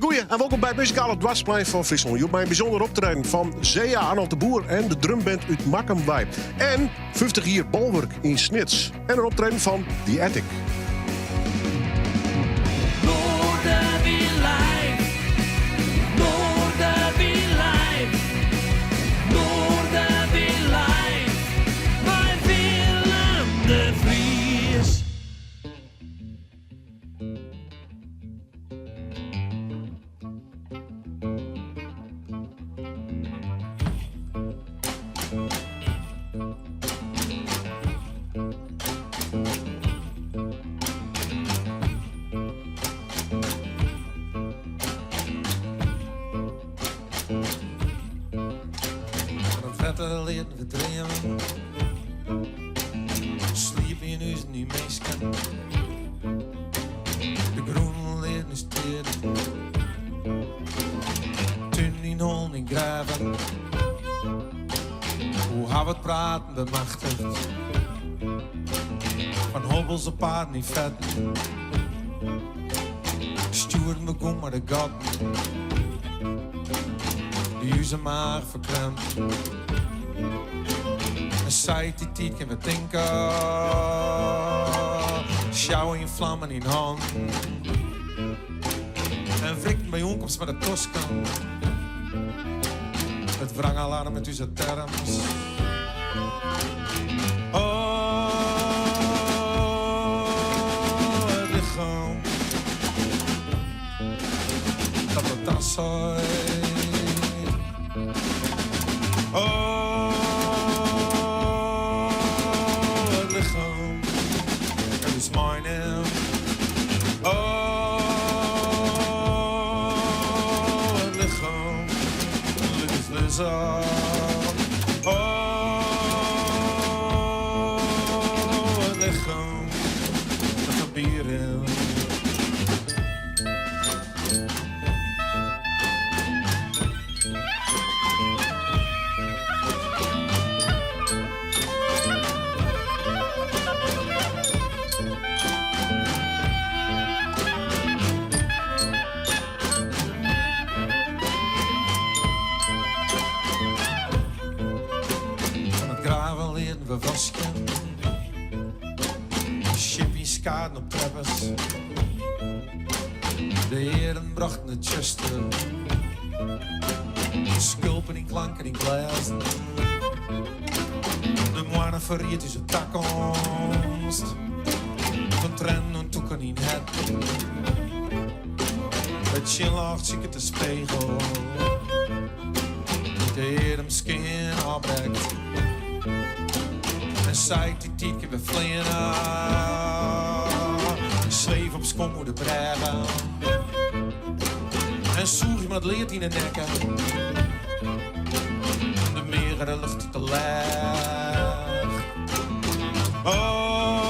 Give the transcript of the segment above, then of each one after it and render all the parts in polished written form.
Goeie en wolkom by it muzikale doarpsplein fan Fryslân. Hjoed mei in bysûnder optreden fan Zea, Arnold de Boer en de drumband út Makkum wei. En 50 jier Bolwurk yn Snits. En in optreden fan The Attic. Fan it wetter learden we dreamen. Sliepe yn ús ny minsken. De grûn learden ús tearen. Tún yn hoalen yn grêven. Hoe ha we it praten bemachtigd? Fan hobbels op paden yn fetten. Stjoeren begûn mei de gatten. Dy ús maach ferkrimpt. En seit dy tiid kin we tinke. Sjouwe yn flammen yn hannen. En wrikten by oankomst mei de tosken. It wrangalarm út ús terms. Oh, it lichem dat it dan seit. Oh, it lichem dat ús meinimt. Oh, it lichem lit ús lizze. Oh, it lichem dat foarby rint. Fan it graven learden we waskjen. Sjip yn skaden op treppens. De hearen brochten it tsjuster. Skulpen yn klanken yn glêzen. De moanne ferriedt ús de takomst. Fan triennen oant tûken yn herten. It tsjinljocht siket de spegel. Dy't de earm skean ôfbrekt. En seit dy tiid kin we fleane. Sweef op skom oer de brêge. En sûgje mei it lead yn de nekke. De meagere lucht út de lech. Oh,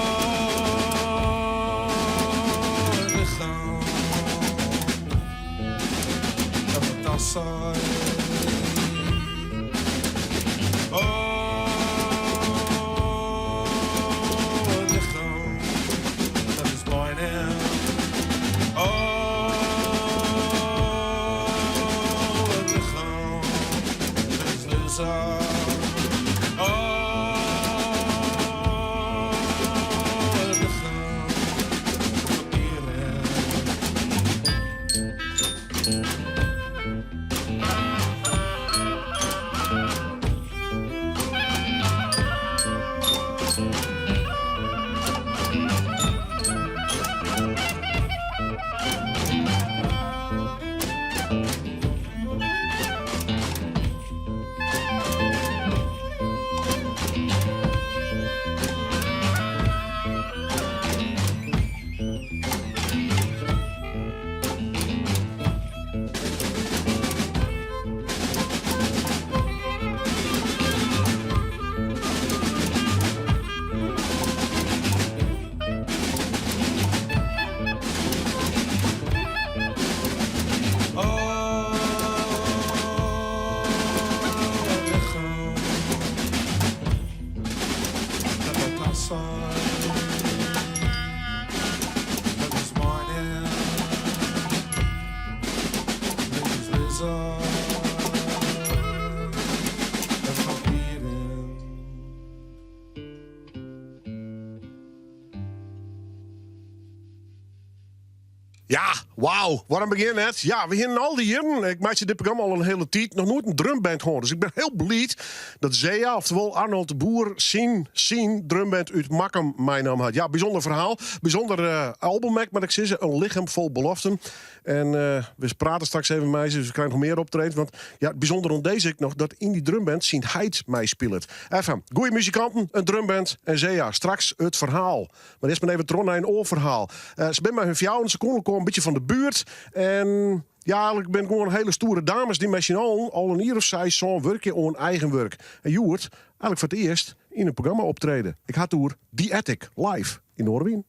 it lichem dat it dan seit. Oh, it lichem dat ús meinimt. Oh, it lichem dat ús lizze. Oh, it lichem dat foarby rint. sei in fampierin. Ja, wauw, wat in begjin net. Ja, we hienen al dy jierren, ik meitsje dit programma al in hiele tiid, noch noait in drumband hân. Dus ik bin hiel bliid dat Zea, oftewol Arnold de Boer, syn, syn drumband út Makkum meinaam hat. Ja, bysûnder ferhaal, bysûnder eh, album ek, moat ik sizze. In lichem fol beloften. En eh, we prate straks even mei se, dus we krije noch mear optredens. Want ja, bysûnder oan dizze ek noch dat yn dy drumband syn heit meispilet. Enfin, goede muzikanten, in drumband en Zea. Straks it ferhaal. Mar earst mar even troch nei in oar ferhaal. Eh, se binne mei hun fjouweren, se komme elkoar in bytsje fan de buert. En ja, eigenlik binne it gewoan hiele stoere dames dy't mei syn allen al in jier of seis, sân wurkje oan eigen wurk. En hjoed, eigenlik foar it earst, yn in programma optrede. Ik ha it oer The Attic, live yn Noardewyn.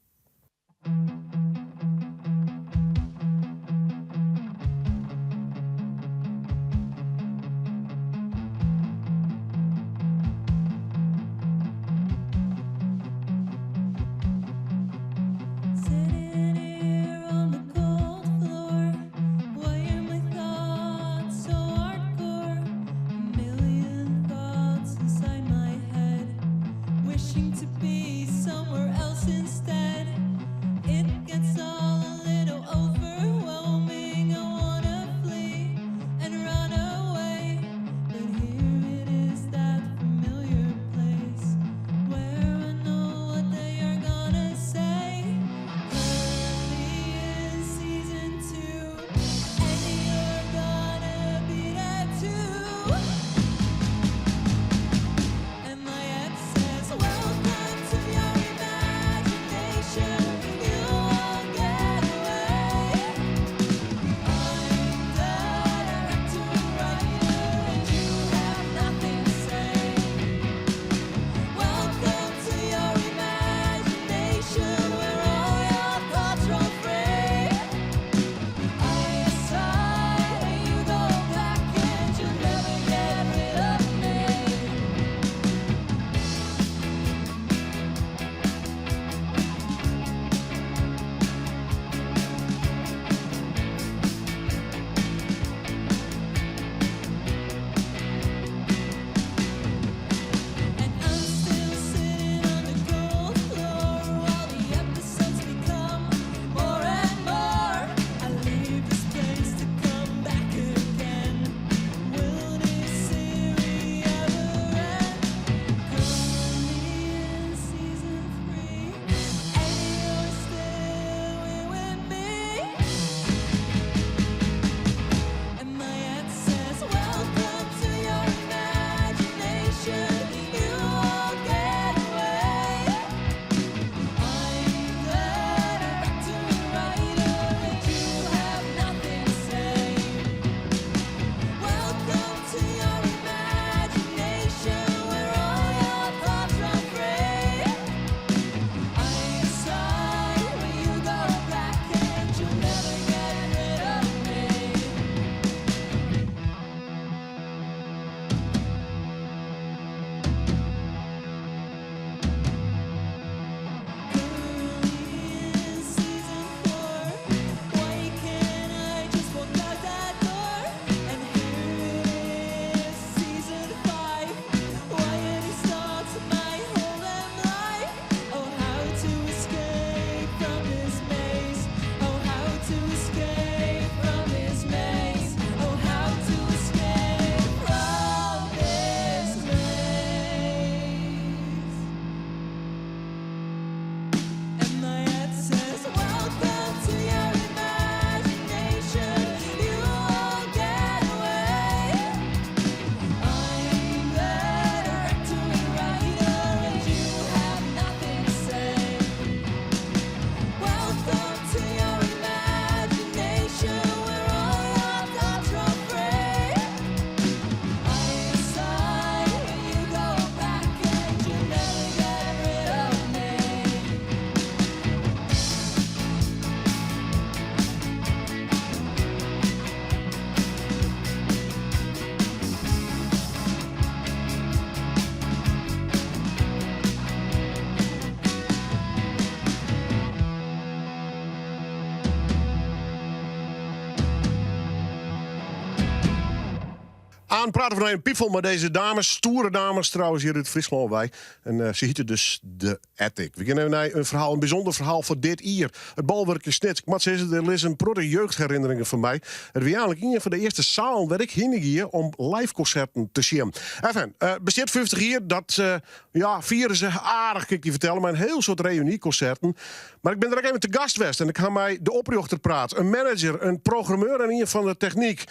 Aan praten we nei in piepfol mei dizze dames, stoere dames trouwens hjir út Fryslân wei. En eh, se hjitte dus de Attic. We gean even nei in ferhaal, in bysûnder ferhaal foar dit jier. It Bolwurk yn Snits. Ik moat sizze, der lizze in protte jeugdherinneringen fan my. It wie eigenlik ien fan de earste salen wêr't ik hinne gie om live konserten te sjen. Enfin, eh, bestiet 50 jier, dat eh, ja, fiere se aardich, kin ik dy fertelle, mei in hiel soad reünykonserten. Mar ik bin der ek even te gast west en ik ha mei de oprjochter praat, in manager, in programmeur en ien fan de technyk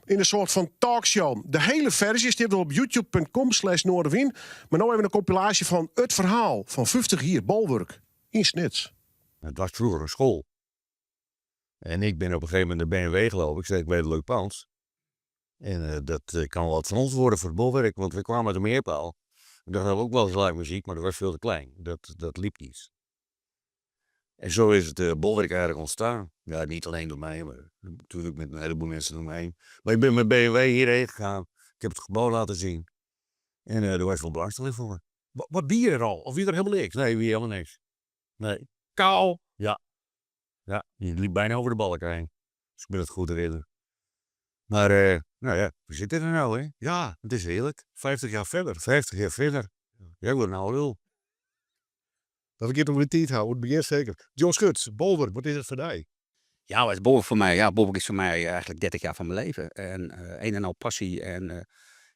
yn in soart fan talkshow. De hiele ferzje stiet wol op youtube.com slash noardewyn, mar no even in kompilaasje fan it ferhaal fan 50 jier Bolwurk yn Snits. Het was vroeger een school. En ik ben op een gegeven moment naar B&W gelopen. Ik zei, ik weet een leuk pand. En eh, dat eh, kan wat van ons worden voor het bolwerk, want we kwamen uit de Meerpaal. We dachten we ook wel eens live muziek, maar dat was veel te klein. Dat, dat liep niet. En zo is het eh, bolwerk eigenlijk ontstaan. Ja, niet alleen door mij, maar natuurlijk met een heleboel mensen omheen. Maar ik ben met B&W hierheen gegaan. Ik heb het gebouw laten zien. En er was wel belangstelling voor. Wat wie der al? Of wie der hielendal niks? Nee, wie helemaal niks. Nee. Kaal? Ja. Ja, je liep bijna over de balk heen. Als ik me dat goed herinner. Maar, eh, nou ja, we zitten er nou, hè. Ja, Het is heerlijk. 50 jaar verder. 50 jaar verder. Ja, ik word een oude lul. Dat we om de tijd houden, het begin zeker. John Schut, Bolwurk, wat is het foar dy? Ja, wat is Bolwerk voor mij? Ja, Bolwerk is voor mij eigenlijk 30 jaar van mijn leven. En een en al passie en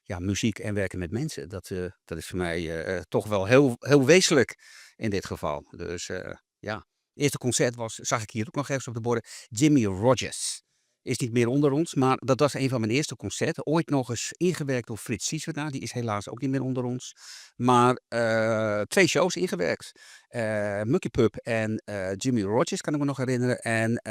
ja, muziek en werken met mensen. Dat is voor mij toch wel heel, heel wezenlijk in dit geval. Dus ja, het eerste concert was, zag ik hier ook nog ergens op de borden, Jimmie Rodgers. Is niet meer onder ons, maar dat was een van mijn eerste concerten. Ooit nog eens ingewerkt door Frits Sieswerda, die is helaas ook niet meer onder ons. Maar twee shows ingewerkt. Mucky Pup en Jimmie Rodgers kan ik me nog herinneren. En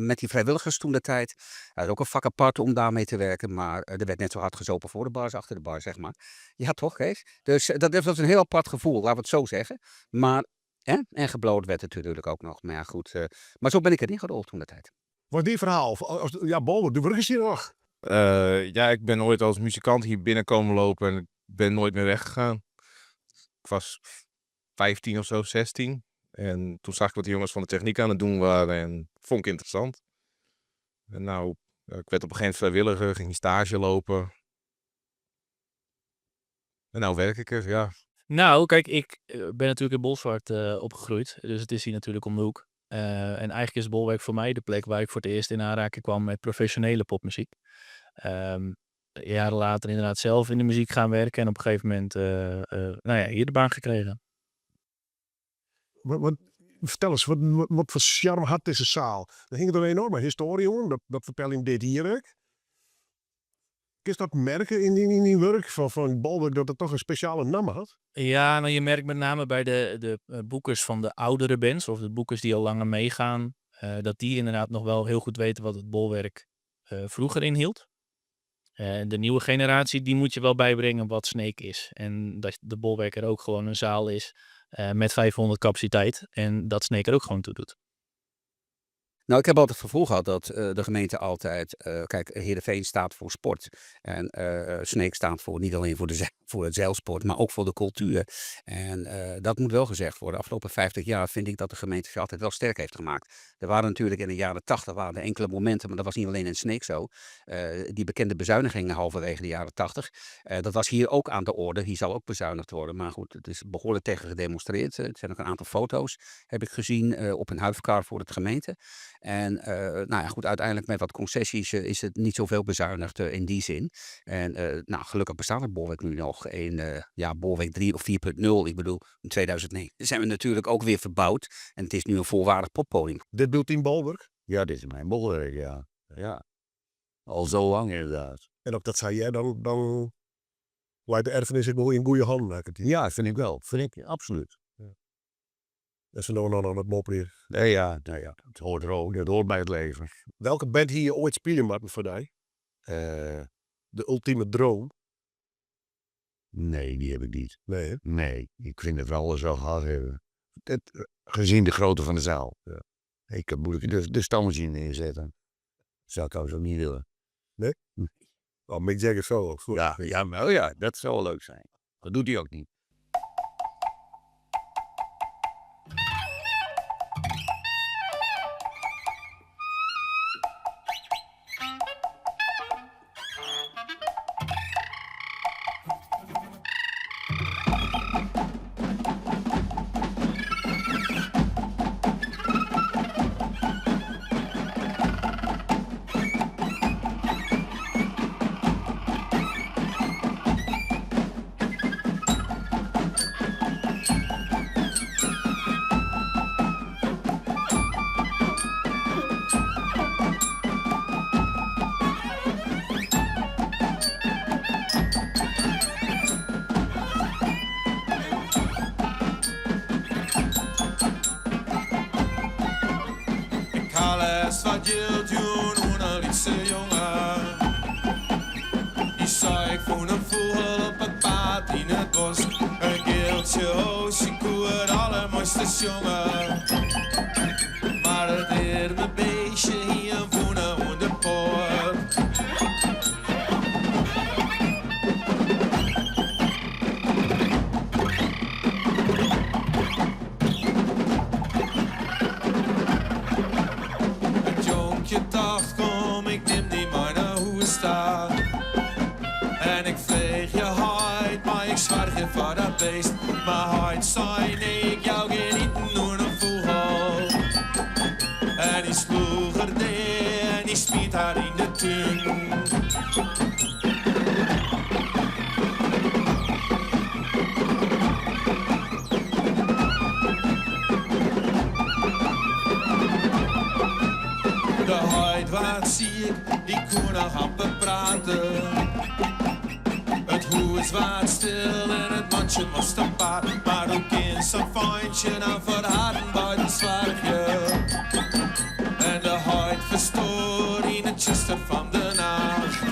met die vrijwilligers toen de tijd. Dat is ook een vak apart om daarmee te werken. Maar er werd net zo hard gezopen voor de bar als achter de bar, zeg maar. Ja, toch, Kees? Dus dat was een heel apart gevoel, laten we het zo zeggen. Maar, hè? En gebloot werd het natuurlijk ook nog. Maar ja, goed. Maar zo ben ik erin gerold toen de tijd. Wat die verhaal? Ja, Bolwurk, de brug is hier nog. Ja, ik ben ooit als muzikant hier binnenkomen lopen en ik ben nooit meer weggegaan. Ik was 15 of zo, 16. En toen zag ik wat de jongens van de techniek aan het doen waren en vond ik interessant. En nou, ik werd op een gegeven moment vrijwilliger, ging stage lopen. En nou werk ik er, ja. Nou, kijk, ik ben natuurlijk in Bolsward opgegroeid. Dus het is hier natuurlijk om de hoek. En eigenlijk is Bolwerk voor mij de plek waar ik voor het eerst in aanraking kwam met professionele popmuziek. Jaren later inderdaad zelf in de muziek gaan werken en op een gegeven moment nou ja, hier de baan gekregen. Wat, vertel eens, wat voor charme had deze zaal? Er hing er een enorme historie om, dat vertel ik dit hier ook. Is dat merken in die werk van Bolwerk dat het toch een speciale naam had? Ja, nou je merkt met name bij de boekers van de oudere bands of de boekers die al langer meegaan, dat die inderdaad nog wel heel goed weten wat het Bolwerk vroeger inhield. De nieuwe generatie, die moet je wel bijbrengen wat Sneek is. En dat de Bolwerk er ook gewoon een zaal is met 500 capaciteit en dat Sneek er ook gewoon toe doet. Nou, ik heb altijd het gevoel gehad dat de gemeente altijd... Kijk, Heerenveen staat voor sport. En Sneek staat voor, niet alleen voor het zeilsport, maar ook voor de cultuur. En dat moet wel gezegd worden. De afgelopen 50 jaar vind ik dat de gemeente zich altijd wel sterk heeft gemaakt. Er waren natuurlijk in de jaren 80 waren er enkele momenten, maar dat was niet alleen in Sneek zo. Die bekende bezuinigingen halverwege de jaren 80. Dat was hier ook aan de orde. Hier zal ook bezuinigd worden. Maar goed, het is behoorlijk tegen gedemonstreerd. Er zijn ook een aantal foto's, heb ik gezien, op een huifkar voor het gemeente. En uiteindelijk met wat concessies is het niet zoveel bezuinigd in die zin. En gelukkig bestaat het Bolwerk nu nog in Bolwerk 3 of 4.0. In 2009 zijn we natuurlijk ook weer verbouwd. En het is nu een volwaardig poppodium. Dit beeld in Bolwerk? Ja, dit is mijn Bolwerk, ja. Ja. Al zo lang inderdaad. En ook dat zei jij, dan lijkt de erfenis ook wel in goede handen, heb ik het idee. Ja, vind ik wel. Vind ik, absoluut. Ja. Dat is nou nog aan het mopperen. Nee, ja, nou ja, het hoort er ook. Dat hoort bij het leven. Welke band hier je ooit spelen, Martin, voor jou? De ultieme droom? Nee, die heb ik niet. Nee, hè? Nee, ik vind het wel zo gehad hebben. Gezien de grootte van de zaal. Ja. Ik kan moeilijk de stoommachine neerzetten. Zou ik trouwens ook niet willen. Nee? Nee. Oh, Mick Jagger zo ook. Goed. Ja, ja, maar, oh ja, dat zou wel leuk zijn. Dat doet hij ook niet. waard yn it bosk. In geeltsje hoosje koe it allermoaiste sjonge. Mar it earme beestje hie in wûne oan de poat. It jonkje tocht, kom ik nim dy mei nei hûs ta. En ik freegje heit, mei ik soargje foar dat beest? Mar heit sei, nee, ik jou gjin iten oan in fûgel. En hy sloech er dea en hy smiet har yn de tún. De heit waard siik, dy koe noch amper prate. It hûs waard stil en it mantsje moast apart. Mar hoe kin sa'n feintsje nou foar harren beiden soargje? En de heit ferstoar yn it tsjuster fan de nacht.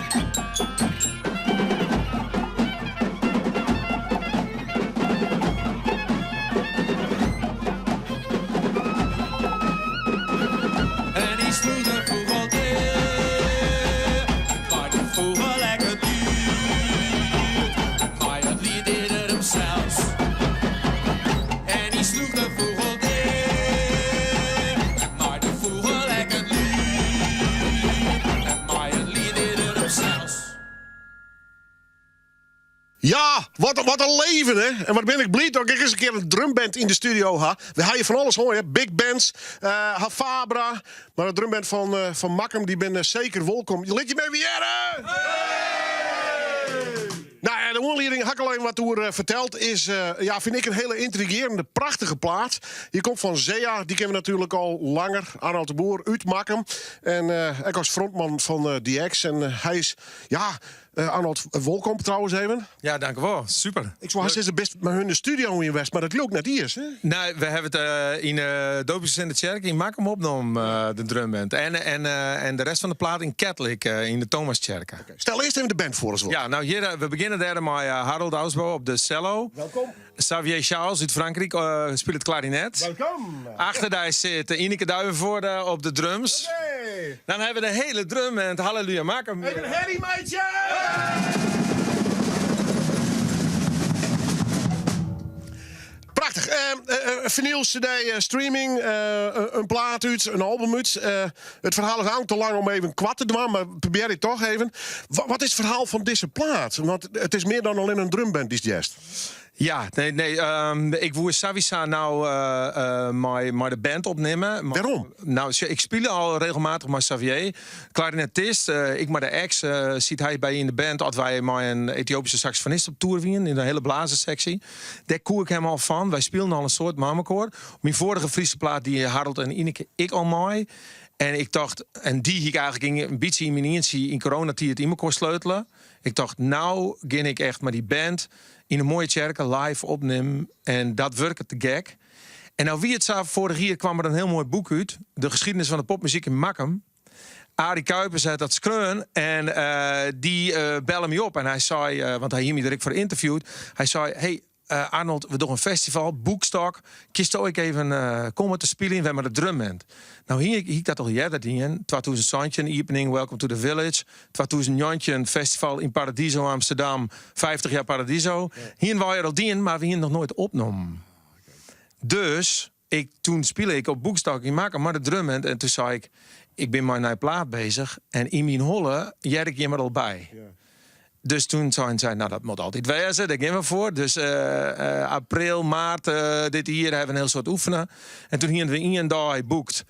En hy sloech de fûgel dea. Mei de fûgel ek it liet. Mei it liet deade er himsels. En hy sloech de fûgel dea. Mei de fûgel ek it liet. Mei it liet deade er himsels. Ja, wat, wat in leven, hè? En wat bin ik bliid dat ik ris in kear in drumband yn de studio ha. We ha hjir fan alles hân, hè? Big bands, uh, Hafabra. Mar de drumband fan, uh, fan Makkum, dy binne seker wolkom. Lit jim even hearre! Nou ja, de oanlieding, ha ik al even wat oer eh, ferteld, is, eh, ja, fyn ik in hiele yntrigearjende, prachtige plaat. Dy komt fan Zea, dy kenne we natuerlik al langer. Arnold de Boer út Makkum. En uh, ek as frontman fan uh, The Ex. En hy is, ja, Eh, Arnold, wolkom trouwens even. Ja, dank u wel. Super. Ik soe sizze, bist mei hun de studio yn west, mar dat lukt net iens. Hè? Nee, we hawwe it uh, yn de uh, Doopsgezinde Tsjerke yn Makkum opnommen, uh, de drumband. En, en, en de rest fan de plaat yn Ketlik, yn de Thomastsjerke. Okay. Stel earst even de band foar as wol. Ja, nou hjir, we begjinne dêr mei Harold Ausbo op de cello. Welkom. Xavier Charles út Frankryk spilet klarinet. Welkom. Achter dy sit Ineke Duivenvoorde op de drums. Hey. Dan hawwe we de hiele drumband Halleluja Makkum. Even herrie meitsje! Prachtich. Uh, vinyl, CD, streaming, in plaat út, in album út. it ferhaal is te lang om even koart te dwaan, mar probearje it toch even. Wat is it ferhaal fan dizze plaat? Want it is mear dan allinne in drumband dy'tst hearst. Ja, nee, nee ik woe sawiesa nou uh, mei, mei de band opnimme. Wêrom? Nou, ik spile al regelmatich mei Xavier. Klarinetist, ik mei de ex, siet hy by yn de band as wy mei in Ethiopische saxofonist op tour wienen, yn de hiele blazersseksje. Dêr koe ik him al fan. Wy spilen al in soad mei mekoar. Myn foarige Fryske plaat die Harold en Ineke ek al mei. En ik tocht, en dy hie ik eigentlik in bytsje yn myn ientsje yn coronatiid yn mekoar sleutele. Ik tocht, nou gean ik echt mei dy band yn in moaie tsjerke live opnimmen. En dat wurket te gek. En nou wie it sa, foarich jier kaam der in hiel moai boek út. De geschiedenis van de popmuziek in Makkum. Arie Kuipers hat dat skreaun en dy belle my op en hy sei, want hy hie my der ek foar ynterviewd. Hy sei, hey Arnold, we dogge in festival, Boekstôk. Kinsto ek even komme te spyljen wer mei de drumband? Nou hie ik, hie ik dat al earder dien. 2017 iepening Welcome to the Village. 2019 festival yn Paradiso Amsterdam, 50 jaar Paradiso. Hiene wy al dien, mar we hiene noch noait opnommen. Dus ik, toen spile ik op Boekstôk yn Makkum mei de drumband en toen sei ik, ik bin mei in nije plaat bezich en yn myn holle hear ik jim der al by. Dus toen seinen sy, nou dat moat altyd wêze, dêr gean we foar. Dus april, maart dit jier hawwe we in hiel soad oefene. En toen hiene we ien dei boekt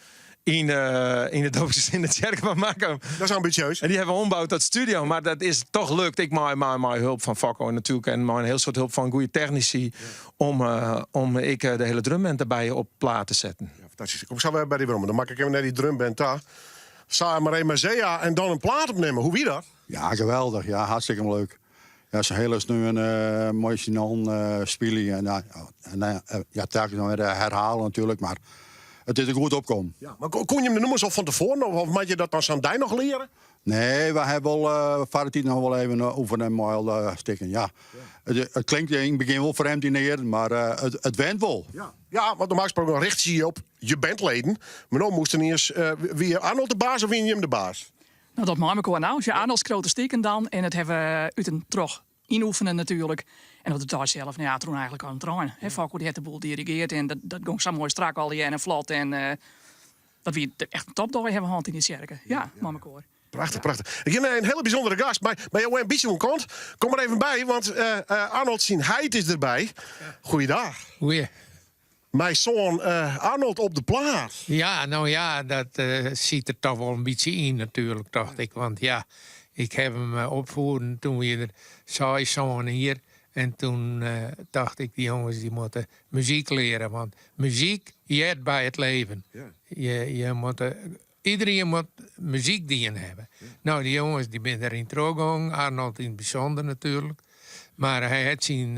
yn, yn de Doopsgezinde Tsjerke fan Makkum. Dat is ambisjeus. En dy hawwe we omboud tot studio, mar dat is toch lukt. Ek mei, mei, mei help fan Fokko natuerlik en mei in hiel soad help fan goede technisy om, om ek de hiele drumband derby op plaat te setten. Ja, fantastysk. Kom ik sa wer by dy werom. Dan maak ik even nei dy drumband ta. Sa mar even Zea en dan in plaat opnimme. Hoe wie dat? Ja, geweldich. Ja, hartstikke leuk. Ja, se hiele sneon uh, moai syn allen uh, spylje. En, en ja, telkens noch wer herhalen natuerlik, mar it is der goed opkommen. Ja, mar koene jim de nûmers al fan tefoaren of, of moat je dat dan sa'n dei noch leare? Nee, we hawwe wol foar de tiid noch wol even oefene mei al de stikken, ja. It klinkt yn it begjin wol frjemd yn de earen, mar it went wol. Ja, want normaal gesproken richt je je op je bandleden. Mar no moast iens, wie Arnold de baas of wiene jim de baas? No, dat mei mekoar no. Ja, Arnold skriuwt de stikken dan en dat hawwe we út en troch ynoefene natuerlik. En op de dei sels, no ja, it rûn eigentlik as in trein. Hè, Fokko dy hat de boel dirigeard en dat, dat gong sa moai strak allegear en flot. En eh, dat wie echt in topdei hawwe we hân yn de tsjerke. Ja, mei mekoar. Prachtich, prachtich. Ik ha in hiele bysûndere gast, mar by jo in bytsje oan kant. Kom mar even by, want eh, eh, Arnold syn heit is derby. Goeiedag. Goeie. Mei soan eh, Arnold op de plaat. Ja, no ja, dat sit der toch wol in bytsje yn natuerlik, tocht ik. Want ja, ik ha him opfieden, doe wie er seis, sân jier. En toen tocht ik, dy jonges dy moatte muzyk leare. Want muzyk heart by it leven. Je, je moatte, iderien moat muzyk dien hawwe. No, dy jonges dy binne deryn trochgongen, Arnold yn it bysûnder natuerlik. Mar hy hat syn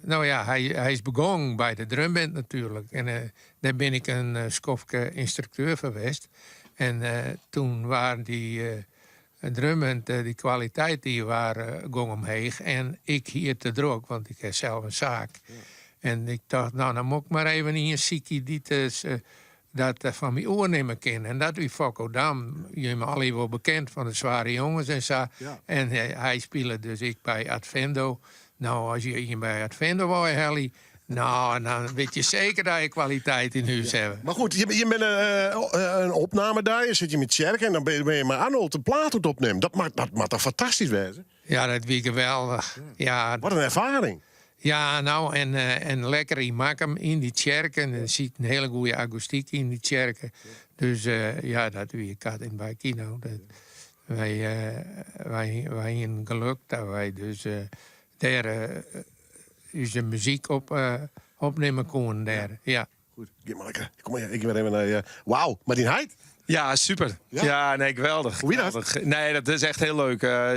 No ja, hy, hy is begongen by de drumband natuerlik. En dêr bin ik in skoftke ynstrukteur foar west. En toen waarden dy drumband, dy kwaliteit dy waar gong omheech. En ik hie it te drok, want ik ha sels in saak. En ik tocht, no, dan moat ik mar even ien sykje dy't dat fan my oernimme kin. En dat wie Fokko Dam, jimme allegear wol bekend fan de Zware Jongens en sa. En hy spile dus ek by Advendo. No, as je ien by Advendo weihelje, no, dan wit je seker dat je kwaliteit yn hûs hawwe. Mar goed, je, je binne in opnamedei, sit je yn tsjerke en dan binne je mei Arnold de plaat oan it opnimmen. Dat moat, dat moat toch fantastysk wêze? Ja, dat wie geweldich. Ja. Wat in erfaring. Ja, no, en, en lekker yn Makkum, yn dy tsjerke. En der sit in hiele goede akoestyk yn dy tsjerke. Dus ja, dat wie kat yn bakkie no. Dat, wy, wy, wy hienen gelok dat wy dus dêr ús muzyk op, opnimme koenen dêr. Ja. Goed, gean mar lekker. Kom maar, ik wer even nei. Wauw, mei dyn heit? Ja, super. Ja, ja nee, geweldich. Hoe wie dat? Nee, dat is echt hiel leuk. Uh,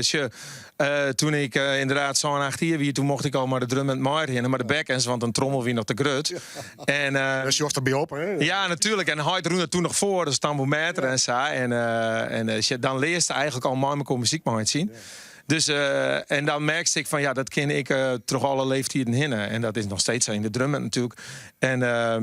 uh, toen ik uh, ynderdaad sân, acht jier wie, toen mocht ik al mei de drumband meirinne, mei de bekkens, want in trommel wie noch te grut. Ja. En, uh, Daar sjochst derby op, hè? Ja, natuerlik. En heit rûn der toen noch foar, dus tamboermeter ja. en sa. En, en dan learst eigentlik al mei mekoar muzyk meitsjen. Ja. Dus, uh, en dan merkte ik fan ja, dat kin ik uh, troch alle leeftiden hinne. En dat is noch steeds sa yn de drumband natuerlik. En, uh,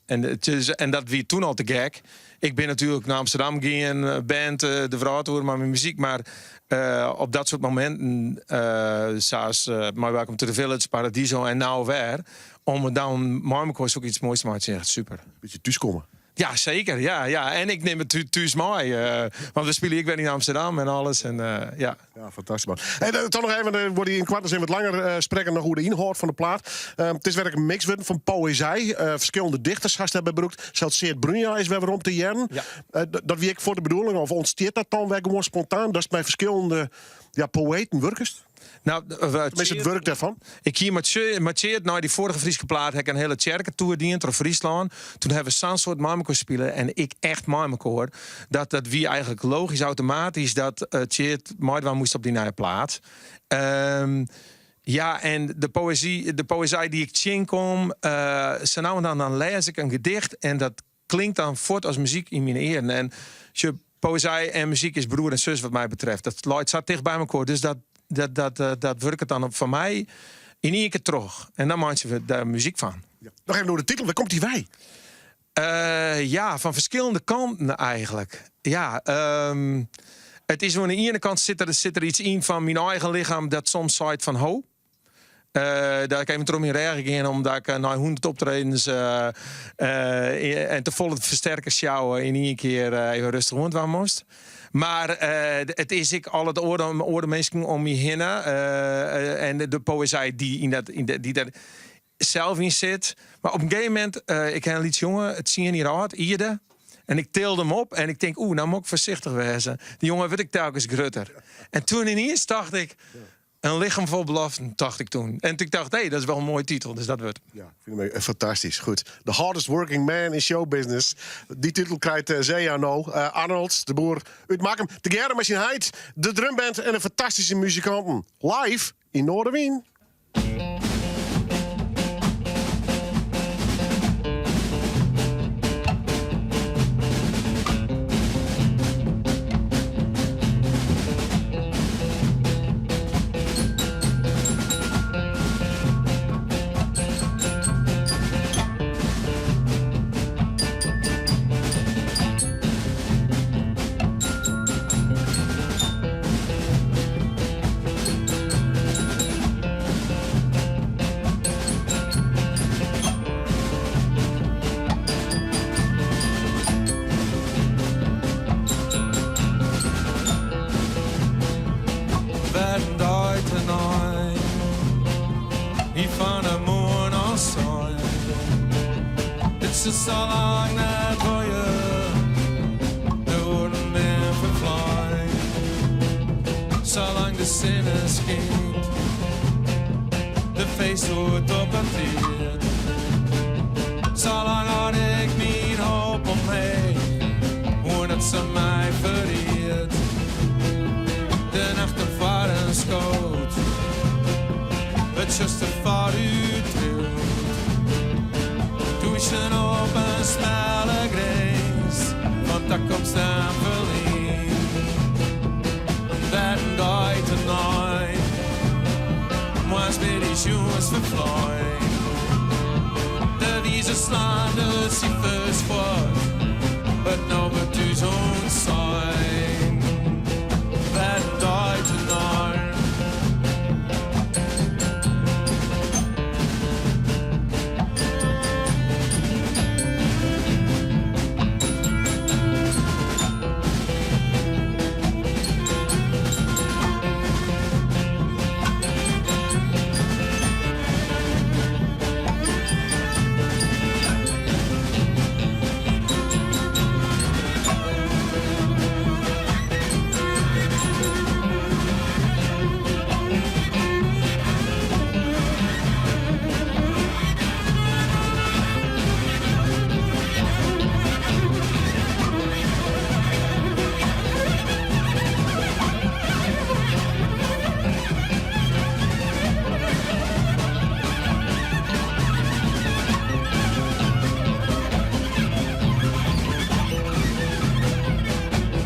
en, it is, en dat wie toen al te gek. Ik bin natuerlik nei Amsterdam gien, eh, band, eh, de wrâld oer mei myn muzyk. Mar uh, op dat soart mominten, uh, sa as uh, mei Welcome to the Village, Paradiso en no wer, om dan mei mekoar soks moais te meitsjen, echt super. Bytsje thúskomme. Ja, seker. Ja, ja. En ik nim it thús mei. Uh, want we spylje ek wer yn Amsterdam en alles. En, uh, ja. Ja, fantastysk man. En uh, toch noch even, uh, wurde yn koarte sin wat langer uh, sprekken noch oer de ynhâld fan de plaat. It is wer in mix wurden fan poëzy. Ferskillende dichters hast dêrby brûkt. Sels Tseard Bruinja is wer werom te hearren. Ja. Dat wie ek foar de bedoeling, of ûntstiet dat dan wer gewoan spontaan? Datst mei ferskillende ja, poëten wurkest? No, Tenminste, it wurk dêrfan. Ik hie mei Tseard nei dy foarige Fryske plaat ha ik in hiele tsjerketoer dien troch Fryslân. Toen hawwe we sa'n soad mei mekoar spile en ik echt mei mekoar. Dat dat wie eigentlik logysk automatysk dat uh, Tseard meidwaan moast op dy nije plaat. Um, ja, en de poëzy, de poëzy dy't ik tsjinkom, uh, sa no en dan, dan lês ik in gedicht en dat klinkt dan fuort as muzyk yn myn earen. En sjoch, poëzy en muzyk is broer en sus wat my betreft. Dat leit sa ticht by mekoar. Dus dat, dat, dat, eh, dat wurket dan op foar my yn ien kear troch. En dan meitsje we dêr muzyk fan. Ja. Noch even oer de titel, wêr komt dy wei? Uh, ja, fan ferskillende kanten eigentlik. Ja, um, it is oan de iene kant sit der, sit der iets yn fan myn eigen lichem dat soms seit fan ho. Uh, dat ik even troch myn rêch gean omdat ik nei 100 optredens uh, uh, en te folle fersterkers sjouwe yn ien kear even rêstich oan dwaan moast. Mar it is ek al it oare, oare minsken om my hinne en de poëzy dy't yn dat, yn de, dy't der sels yn sit. Mar op in gegeven momint, ik ha in lyts jonge, 10 jier âld, Ierde. En ik tilde him op en ik tink, oeh, no moat ik foarsichtich wêze. Dy jonge wurdt ek telkens grutter. En toen yniens tocht ik, in lichem fol beloften, tocht ik toen. En toen tocht ik, hé, dat is wol in moaie titel, dus dat wurdt. Ja, fyn ik fantastysk. Goed. The hardest working man in show business. Dy titel krijt Zea no. Arnold de Boer út Makkum. Tegearre mei syn heit, de drumband en de fantastyske muzikanten. Live yn Noardewyn. sa lang net duorje, de oeren bin ferflein. Salang de sinne skynt, de feesthoed op 'e tiid. Salang hâld ik myn hoop omheech, oant se my ferriedt. De nacht foar in skoot, it tsjuster foarút triuwt. Dûsen op in smelle grins fan takomst en ferline. Wer in dei tenei, moarns middeis jûns ferflein. De wizers slaan de sifers fuort, it no wurdt ús ûntsein. Wer in dei tenei.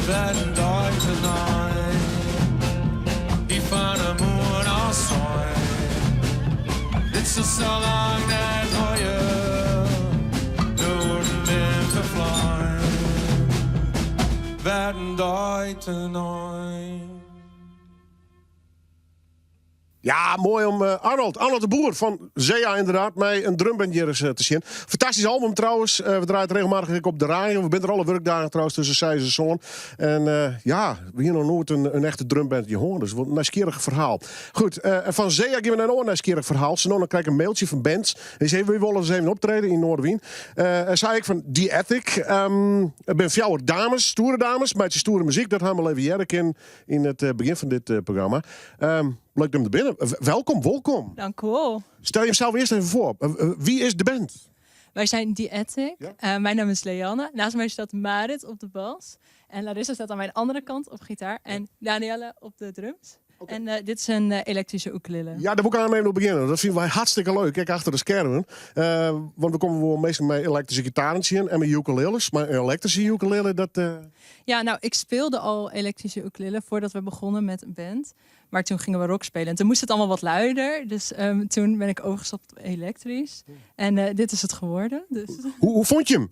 Wer in dei tenei, hie fan 'e moarn al sein. Dit sil sa lang net duorje, de oeren bin ferflein. Wer in dei tenei. Ja, moai om eh, Arnold, Arnold de Boer fan Zea ynderdaad, mei in drumband hjir ris eh, te sjen. Fantastysk album trouwens. Eh, we draaie it regelmatig ek op de radio. We binne der alle wurkdagen trouwens tusken seis en sân. En ja, we hiene noch noait in echte drumband hjir hân. Dus wat in nijsgjirrich ferhaal. Goed, en fan Zea gean we nei in oar nijsgjirrich ferhaal. Sa no dan krij ik in mailtsje fan bands. En dy sei, wy wolle ris even optrede yn Noardewyn. En sei ik fan The Attic. It binne fjouwer dames, stoere dames, meitsje stoere muzyk. Dat ha we al even hearre kinnen yn it begjin fan dit programma. Leuk dat jim der binne. Welkom, wolkom. Dank u wel. Stel josels earst even foar. Wie is de band? Wij zijn The Attic. Ja. Mijn naam is Leanne. Naast mij staat Marit op de bas. En Larissa staat aan mijn andere kant op gitaar. En Danielle op de drums. Okay. En dit is een elektrische ukulele. Ja, dêr wol ik oan even begjinne. Dat fine wy hartstikke leuk. Ek achter de skermen. Want we komme wol meastal mei elektryske gitaren tsjin en mei ukuleles. Mar in elektryske ukulele, dat... Ja, nou, ik speelde al elektrische ukulele voordat we begonnen met een band. Maar toen gingen we rock spelen en toen moest het allemaal wat luider. Dus toen ben ik overgestapt op elektrisch. En dit is het geworden. Dus. Hoe fûn je him?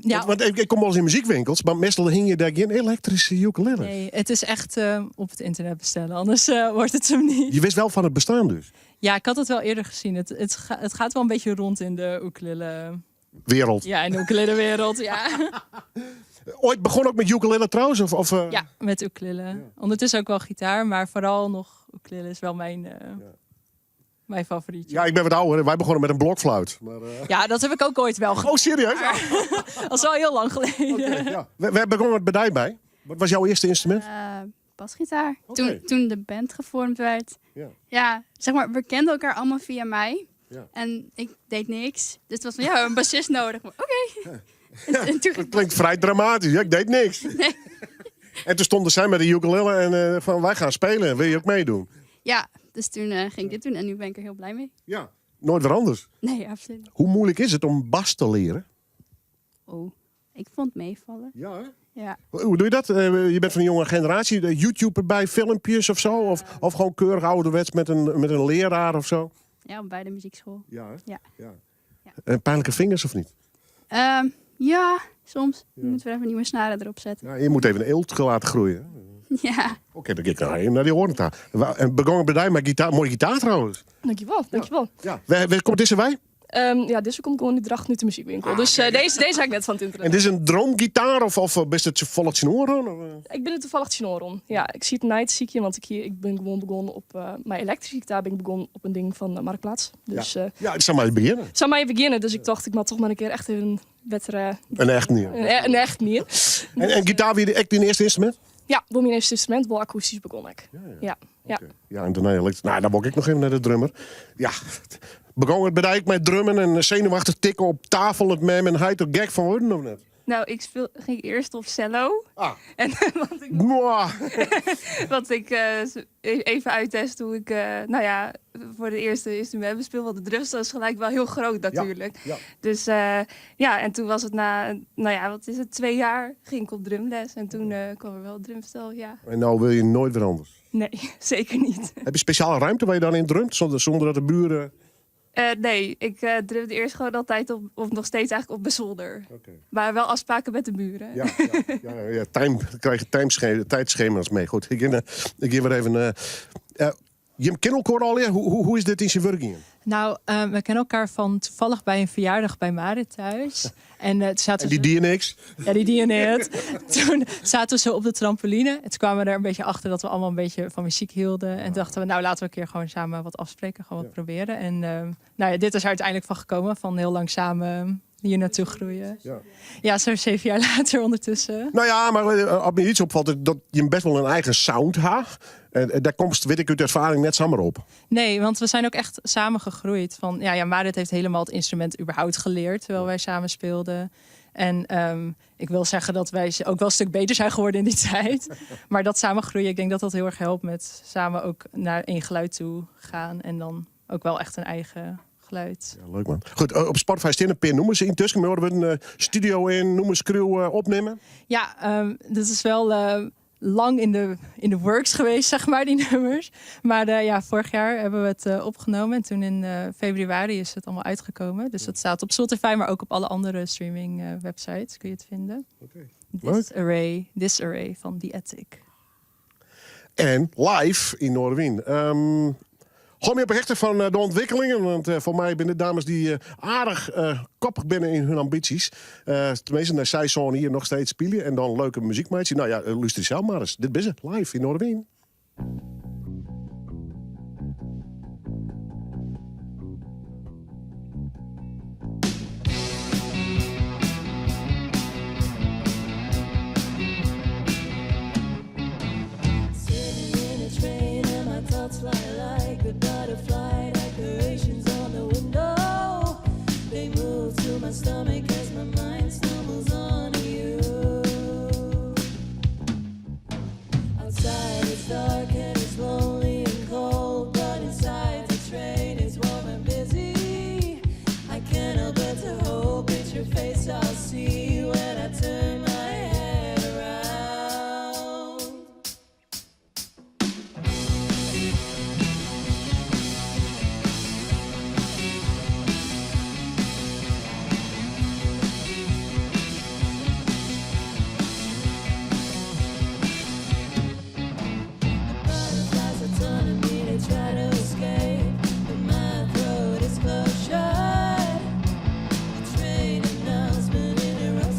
Ja. Want ik kom wolris yn muzykwinkels, mar meastal hingje dêr gjin elektryske ukulele. Nee, it is echt op het internet bestellen, anders wordt het hem niet. Je wist wel fan it bestean dus? Ja, ik had het wel eerder gezien. Het gaat wel een beetje rond in de ukulele... Wereld. Ja, in de ukulele wereld, ja. Ooit begon ook met ukulele trouwens? Of? Ja, met ukulele. Ja. Ondertussen ook wel gitaar, maar vooral nog ukulele is wel mijn favorietje. Ja, ik ben wat ouder. Wij begonnen met een blokfluit. Maar, Ja, dat heb ik ook ooit wel gedaan. Oh, serieus? Maar dat is al heel lang geleden. Okay, ja. We begonnen met bij bij. Wat was jouw eerste instrument? Basgitaar. Okay. Toen de band gevormd werd. Ja. Ja, zeg maar, we kenden elkaar allemaal via mij. Ja. En ik deed niks. Dus het was van, ja, we hebben een bassist nodig. Maar oké. Okay. En toen dat klinkt vrij dramatisch. Ja, ik deed niks. Nee. En toen stonden zij met de ukulele en van wij gaan spelen. Wil je ook meedoen? Ja, dus toen ging ik dit doen en nu ben ik er heel blij mee. Ja, nooit weer anders. Nee, absoluut niet. Hoe moeilijk is het om bas te leren? Oh, ik vond het meevallen. Ja, hè? Ja. Hoe doe je dat? Je bent van een jonge generatie. YouTube erbij, filmpjes of zo? Of gewoon keurig ouderwets met een leraar of zo? Ja, bij de muziekschool. Ja, hè? Ja. Ja. Ja. En pijnlijke vingers of niet? Ja, soms. Ja. Moeten we even nieuwe snaren erop zetten. Ja, je moet even een eelt laten groeien. Ja. Oké, dan ga ik naar die hoorntaal. En begonnen bij mij met gitaar. Mooie gitaar trouwens. Dankjewel, dankjewel. Ja. Waar komt deze wij? Ja, dizze komt gewoan út Drachten út de muzykwinkel. Dus dizze, dizze ha ik net fan it ynternet. En dit is in droomgitaar of bist it toevallig tsjinoan rûn? Of? Ik bin der toevallig tsjinoan rûn. Ja, ik siet nei te sykjen, want ik, hie, ik bin gewoan begûn op mei elektryske gitaar bin ik begûn op in ding fan Marktplaats. Dus, Ja, sa mei je begjinne. Sa mei je begjinne. Dus ik tocht, ik moat toch mar in kear echt even bettere... In echt ien. In echt ien. En gitaar wie ek dyn earste ynstrumint? Ja, wol myn earste ynstrumint, wol akoestysk begûn ik. Ja, ja. Ja, en dêrnei elektrysk. Nou, dan wol ik noch even nei de drummer. Ja, begûn it by dy ek mei drummen en senuwachtich tikken op tafel, it mem en heit der gek fan wurden of net? Nou, ik speel, ging eerst op cello. Ah. En, want ik, Mwah. want ik even uittesten hoe ik, nou ja, voor de eerste instrument bespeel. Want de drumstel is gelijk wel heel groot natuurlijk. Dus ja, en toen was het na, nou ja, wat is het, 2 jaar ging ik op drumles. En toen kwam er wel drumstel, ja. En nou wil je nooit weer anders? Nee, zeker niet. Heb je speciale ruimte waar je dan in drumt, zonder dat de buren... Nee, ik drumde eerst gewoon altijd op, of nog steeds eigenlijk op mijn zolder. Maar wel afspraken met de buren. Ja, time, krijg je tijdschema's mee. Goed, ik geef weer even... Jim ken elkaar al, ja? Hoe is dit yn syn wurk gien? Nou, we kennen elkaar van toevallig bij een verjaardag bij Marit thuis. En toen zaten En die we die niks? Ja, die die het. Toen zaten we zo op de trampoline. En toen kwamen we er een beetje achter dat we allemaal een beetje van muziek hielden. En toen dachten we, nou laten we een keer gewoon samen wat afspreken, gewoon wat proberen. En nou ja, dit is er uiteindelijk van gekomen, van heel lang samen hier naartoe groeien. Ja, zo 7 jaar later ondertussen. Nou ja, maar als me iets opvalt, dat je best wel een eigen sound hebt. En daar komt, weet ik uit ervaring, net samen op. Nee, want we zijn ook echt samen gegroeid. Van, ja, Marit heeft helemaal het instrument überhaupt geleerd terwijl wij samen speelden. En ik wil zeggen dat wij ook wel een stuk beter zijn geworden in die tijd. Maar dat samen groeien, ik denk dat dat heel erg helpt met samen ook naar één geluid toe gaan. En dan ook wel echt een eigen geluid. Ja, leuk man. Goed, op Spotify staan een paar nummers intussen. Maar we een studio in, nummers crew opnemen. Ja, dat is wel lang in de works geweest, zeg maar, die nummers. Maar ja, vorig jaar hebben we het opgenomen. En toen in februari is het allemaal uitgekomen. Dus dat staat op Spotify, maar ook op alle andere streaming websites kun je het vinden. Oké. Disarray, Disarray van The Attic. En live in Noardewyn. Gooi me op hechten van de ontwikkelingen. Want voor mij zijn de dames die aardig koppig binnen in hun ambities. Tenminste, naar zij zo'n hier nog steeds spelen. En dan leuke muziek Nou ja, luister zelf maar eens. Dit is het, live in Noardewyn. Sitting in a train and my thoughts fly like a butterfly decorations on the window. They move to my stomach as my mind stumbles on you. Outside it's dark and it's lonely and cold, but inside the train is warm and busy. I can't help but to hope it's your face I'll see when I turn my head around. Butterflies are taunting me to try to escape, but my throat is closed shut. The train announcement interrupts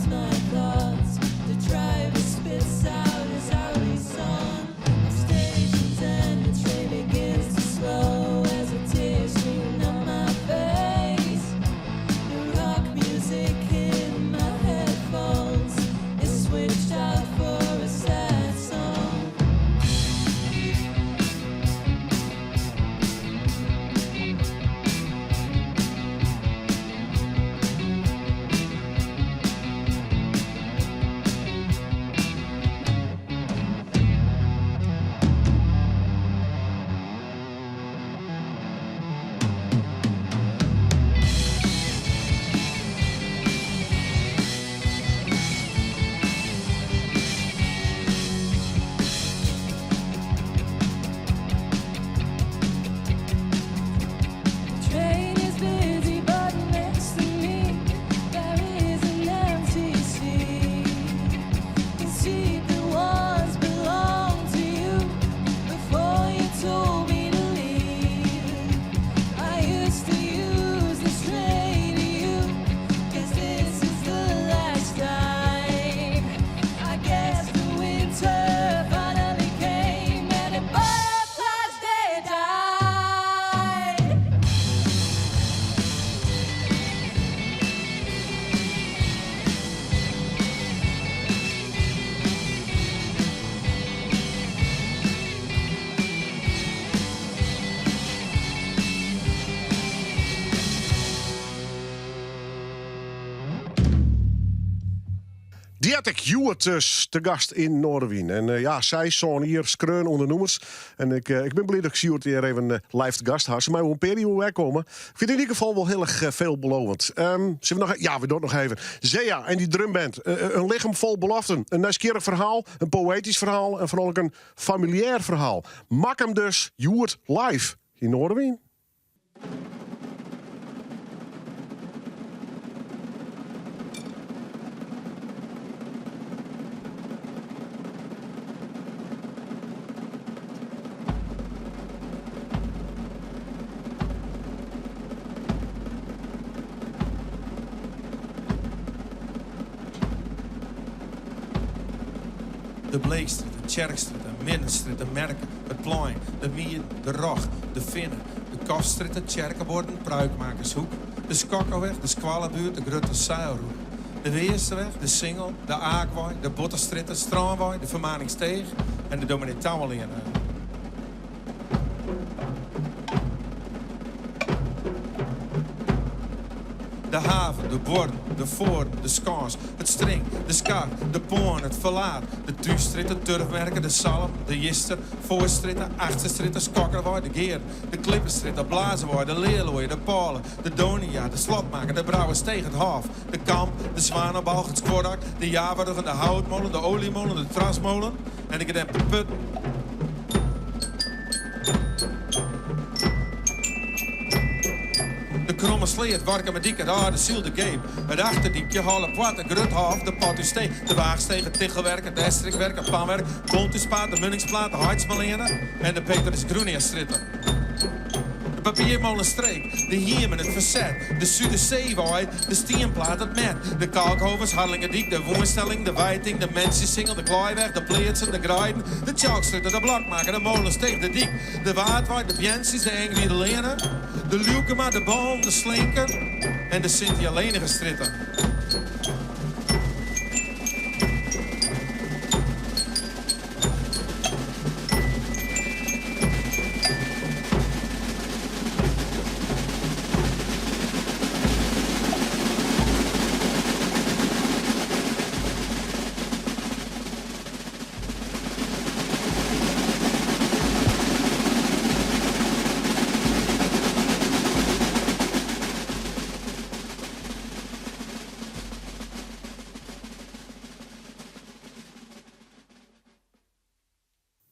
The Attic hjoed dus te gast yn Noardewyn. En eh, ja, sy sân jier skreaun ûndernimmers. En ik, eh, ik bin bliid dat ik hjoed hjir even eh, live te gast ha. Se mei wol in pear jier wer komme. Ik vind het in ieder geval wel heel erg veelbelovend. Zullen we nog, ja, we doen het nog even. Zea en die drumband. Een lichaam vol beloften. Een nieuwsgierig verhaal, een poëtisch verhaal en vooral ook een familiair verhaal. Mak hem dus hjoed live yn Noardewyn. De Bleekstrjitte, de Tsjerkstrjitte, de Middenstrjitte, de Merke, it Plein, de Mieden, de Roch, de Finne, de Kofstrjitte, Tsjerkebuorren, Pruikmakershoek, de Skokkeweg, de Skoallebuert, de Grutte Seilroede, de Weersterweg, de Singel, de Aakwei, de Botterstrjitte, Strânwei, de Fermaningsteech en de Dominee Touwenleane. De haven, de buorren, de Foaren, de Skâns, it String, de Skar, de Poan, it Ferlaat, de Thússtrjitte, de Turfmerke, de Salm, de Jister, Foarstrjitte, Achterstrjitte, Skokkerwei, de Gearen, de Klipperstrjitte, Blazerwei, de Learloai, de Pôle, de Donia, de Slotmaker, de Brouwerssteech, it Hôf, de Kamp, de Swanebalch, it Skuordak, de Javaruggen, de Houtmolen, de Oliemolen, de Trasmolen en de Gedempte Putten. De Kromme Sleat, Warkumerdyk, it Alde Syl, de Geep, it Achterdykje, Halle Poarte, Gruthôf, de Potússteech, de Waachsteech, it Tichelwerk, it Estrikwerk, it Panwerk, Pontuspaad, de Munningsplaat, de Haitsmaleane en de Petrus Groeniastrjitte. De Papiermolenstreek, de Hiemen, it Ferset, de Suderseewei, de Stienplaat, it Met, de Kalkhovens, Harlingerdyk, de Woenstelling, de Wijting, de Mensjesingel, de Klaaiweg, de Pleatsen, de Greiden, de Tsjalkstrjitte, de Blokmaker, de Molensteech, de Dyk, de Waadwei, de Beantsjes, de Engwierderleane, de Liuwkema, de Boom, de Slinken en de Sint-Jelenigestrjitte.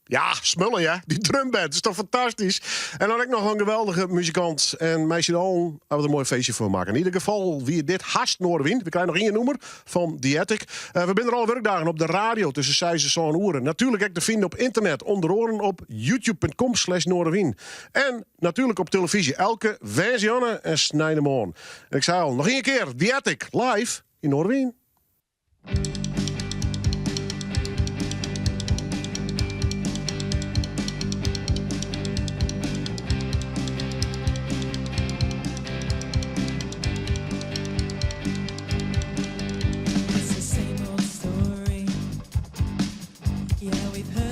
Ja, smullen ja. Die drumband is toch fantastisch. En dan ook nog een geweldige muzikant. En meisje Allen, we er een mooi feestje voor maken. In ieder geval, wie dit hast Noardewyn. We krijgen nog één noemer van The Attic. We zijn er alle werkdagen op de radio tussen 6 en 7 uur. Natuurlijk ook te vinden op internet. Onder oren op youtube.com/Noardewyn. En natuurlijk op televisie. Elke woansdei en sneinemoarn. En ik zei al, nog één keer. The Attic, live in Noardewyn. It's the same old story. Yeah, we've heard.